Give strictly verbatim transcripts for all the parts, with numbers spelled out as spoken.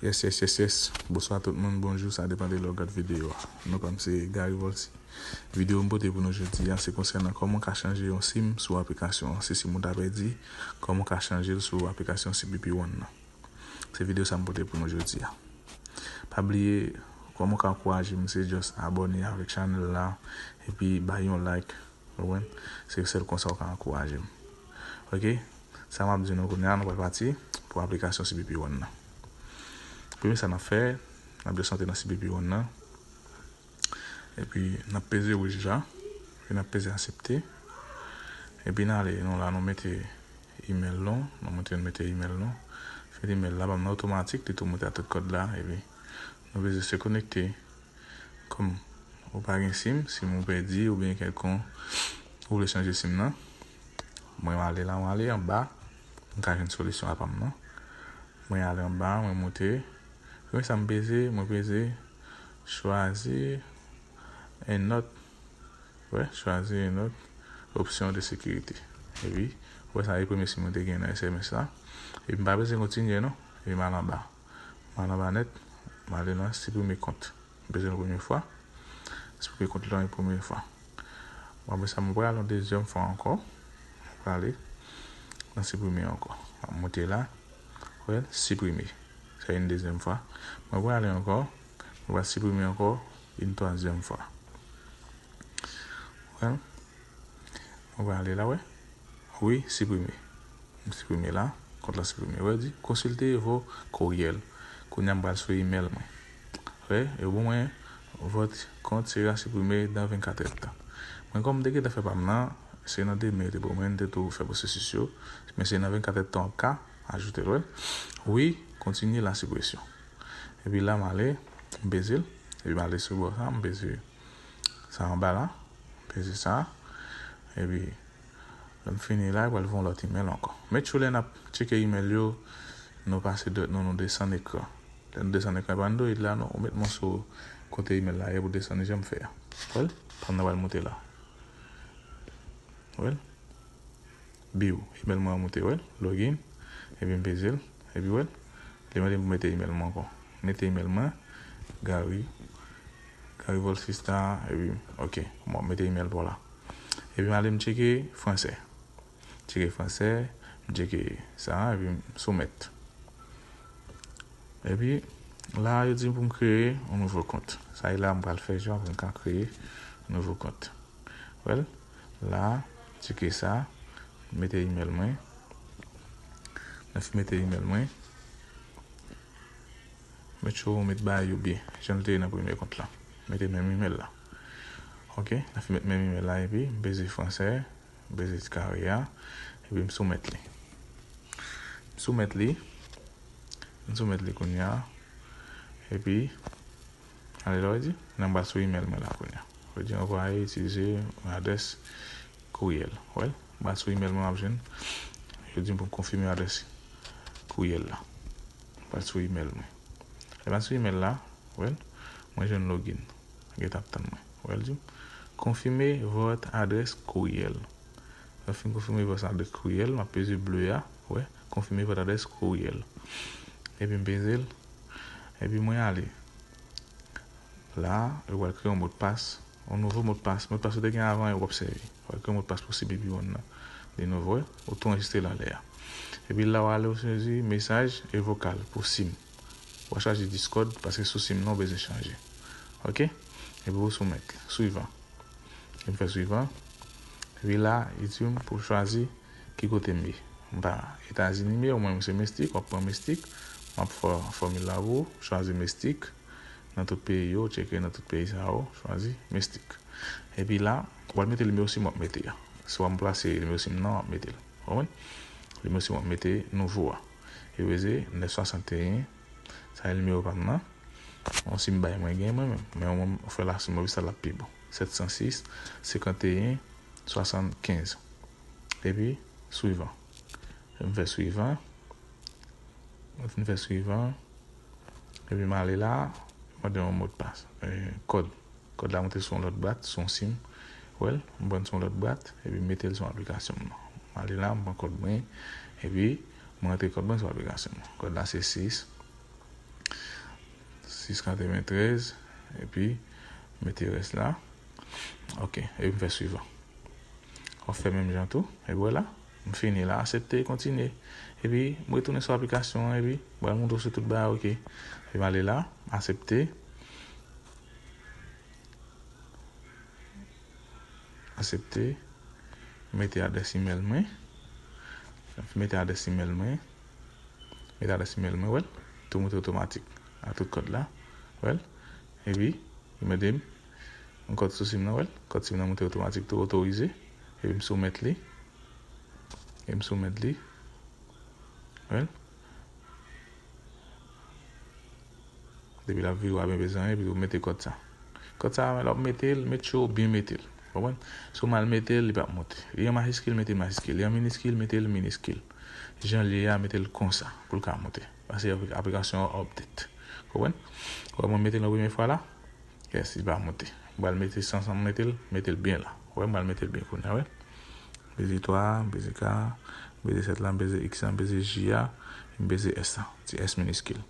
Yes, yes, yes, yes. Bonswa tout moun, bonjou, sa depann de lè w gad videyo a. Non pa m se Gary Volcy. Videyo m pote pou nou jodi a, se konsènan kòman w ka chanje yon sim sou aplikasyon an. Se sim ou ta pèdi, kòman w ka chanje l sou aplikasyon C B P One nan. Se videyo sa m pote pou nou jodi a. Pa bliye, kòman w ka ankouraje m, se just abòne avèk chanèl la, epi bay yon like, ou konprann? Se sèl konsa w ka ankouraje m. Ok? Sa m ap di nou kounye a, nou pral pati pou aplikasyon C B P One nan. Premye sa n ap fè, n ap desann nan C B P One nan. Epi n ap peze wouj la. Epi n ap peze aksepte. Epi n ale, nou la, nou mete email nou. Nou mete, nou mete email nou. Fè email la, ban m nan otomatik, li tou monte a tout kòd la. Epi nou peze se konekte. Kòm ou pa gen sim, sim ou pèdi oubyen kèlkonk, ou vle chanje sim nan. Mwen ale la, mwen ale anba. M ka jwenn solisyon a pa m nan. Mwen ale anba, mwen moute. Premye sa m peze, mwen peze chwazi un autre. Wè, chwazi un autre option de sécurité. Epi, wè sa e premye sim mwen te gen nan S M S la. Epi m pa bezwen kontinye non. Epi m al anba. M al anba nèt, m ale nan siprime kont. M peze l yon premye fwa. Siprime kont lan yon premye fwa. Bon, apre sa, mwen pral yon dezyèm fwa ankò. Mwen prale nan siprime ankò. M ap monte la. Wè, siprime. Sa yon dezyèm fwa. Mwen prale ankò. Mwen pral siprime ankò yon twazyèm fwa. Wè. Mwen prale la, wè. Wi, siprime. M siprime la. Kont la siprime. Wè, di, consultez vos courriels. Kounye a m pral sou email mwen. Wè, yo ban mwen, votre compte sera supprimé dans vingt-quatre heures de temps. Mwen, kòm m te gentan fè pa m nan, se nan demen yo te ban mwen, m te tou fè pwosesis yo. Men se nan vennkatè tan w ap ka ajoute l, wè. Wi, kontinye la sipresyon. Epi la, m ale, m peze l. Epi m ale sou bò sa, m peze sa anba la. M peze sa. Epi, lè m fini la, pral voye yon lòt email ankò. Make sure lè n ap tcheke email yo, nou pase dwèt nou, nou desann ekran. Lè nou desann ekran, pa Android la, non, ou met men sou kote email la ye pou desann jan m fè a. Wè l, pa m nan pral monte la. Wè l. Biw, email mwen an moute, wè l, login, epi m peze l, epi wè l, li mande m pou mete email mwen ankò. Mete email mwen, Gary, Gary Volsista, epi, ok, bon, mete email pa w la. Epi m ale m tcheke fransè. Tcheke fransè, m tcheke sa, epi m soumèt. Epi, la, yo di m pou m kreye yon nouvo kont. Sa e la, m pral fè jan pou m ka kreye yon nouvo kont. Wè l, la, tcheke sa, mete email mwen. Lè m fin mete email mwen, make sure ou met bagay yo byen, jan l te ye nan premye kont la. Mete menm email la. Ok, lè m fin met menm email la, epi m peze fransè, m peze ti kare a, epi m soumèt li. M soumèt li, m soumèt li kounye a, epi, ale la, w di, nan ba sou email mwen la kounye a. Yo di, envoyer, utiliser adresse courriel. Wè l, ba sou email mwen, m ap jwenn. Yo di m pou m konfime adrès courriel la. Ba sou email mwen. Lè ba sou email la, wè l, mwen jwenn login. Gentan ap tann mwen. Wè l di m, confirmez votre adresse courriel. Lè m fin konfime votre adresse courriel, m ap peze ble a, wè, confirmez votre adresse courriel. Epi m peze l, epi mwen ale. La, yo pral kreye yon modpas, yon nouvo modpas. Modpas ou te gen avan an, w ap sèvi. Yo pral kreye yon modpas pou C B P One nan. De nouvo, wè, ou tou anrejistre l anlè a. Epi la, w ale, w chwazi mesaj e vokal pou sim. W a chwazi Discord, paske sou sim nan, w bezwen chanje. Ok? Epi w soumèt. Swivan. Epi m fè swivan. Epi la, li di m pou chwazi ki kote m ye. M pa Etazini m ye, ou mwen m se Mestik, w ap pran Mestik. M ap fè fòmil la pou ou, chwazi Mestik. Nan tout peyi yo, tcheke nan tout peyi sa yo, chwazi Mestik. Epi la, w ap mete nimewo sim w ap mete a. Si w ap ranplase nimewo sim nan, w ap mete l. Ou konprann? Nimewo sim w ap mete nouvo a. Epi peze nèf swasanteyen, sa e nimewo pa m nan. Yon sim bay mwen gen mwen menm. Men yon fè la sim mwen sa l ap pi bon. Sèt san sis, senkanteyen, swasannkenz. Epi, swivan. M fè swivan. Mwen fin fè swivan. Epi m ale la, mande yon modpas. E, kòd. Kòd la monte sou yon lòt bwat, sou yon sim. Wè l, m pran sou yon lòt bwat, epi m mete l sou aplikasyon m nan. M ale la, m pran kòd mwen, epi m rantre kòd mwen sou aplikasyon m nan. Kòd la se sis, sis katreventrèz, epi mete rès la. Ok, epi m fè swivan. W ap fè menm jan tou, epi wè la, m fini la, aksepte, kontinye. Epi m retounen sou aplikasyon an, epi m pral montre w si tout bagay ok. Epi m ale la, aksepte. Aksepte. Mete adrès imèl mwen. Mete adrès imèl mwen. Mete adrès imèl mwen, wè l. Tou moute otomatik. A tout kòd la. Wè l. Epi, li mande m yon kòd sou sim nan, wè l. Kòd sim nan moute otomatik tou, otorize. Epi m soumèt li. Epi m soumèt li. Wè l. Depi l ap vire, w ap byen bezwen, epi w mete kòd sa. Kòd sa, lè w ap mete l, make sure w byen mete l. Konprann? Si w mal mete l, li p ap monte. Li an majiskil, mete l majiskil. Li an miniskil, mete l miniskil. Jan l ye a, mete l konsa, pou l ka monte. Paske apli-, aplikasyon an update. Konprann? Wè mwen mete l yon premye fwa la. Yes, li pa monte. M pral mete san, san mete l, mete l byen la. Wè, m pral mete l byen kounye a, wè. M peze twa, m peze ka, m peze sèt la, m peze X la, m peze J a, m peze S la. Ti S miniskil.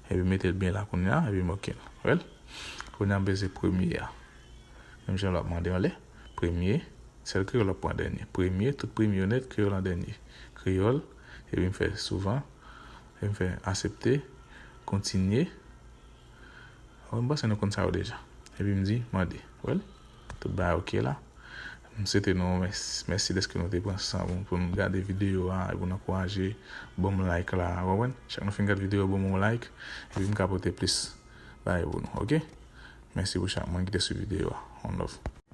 Epi m mete l byen la kounye a, epi m ok l. Wè l? Kounye a m peze premye a. Menm jan l ap mande anlè. Premye, sèl kreyòl w ap pran dènye. Premye, tout premye yo nèt, kreyòl an dènye. Kreyòl, epi m fè souvan, epi m fè aksepte, kontinye. Wè, m panse nou konn sa yo deja. Epi m di, mande. Wè l? Tout bagay ok la. M swete nou mès-, mèsi dèske nou te pran san pou, pou nou gade videyo a, e pou nou ankouraje, ban m like la, w konprann? Chak nou fin gade videyo, ban m yon like, epi m ka pote plis bagay pou nou, ok? Mèsi pou chak moun ki te swiv videyo a. One love.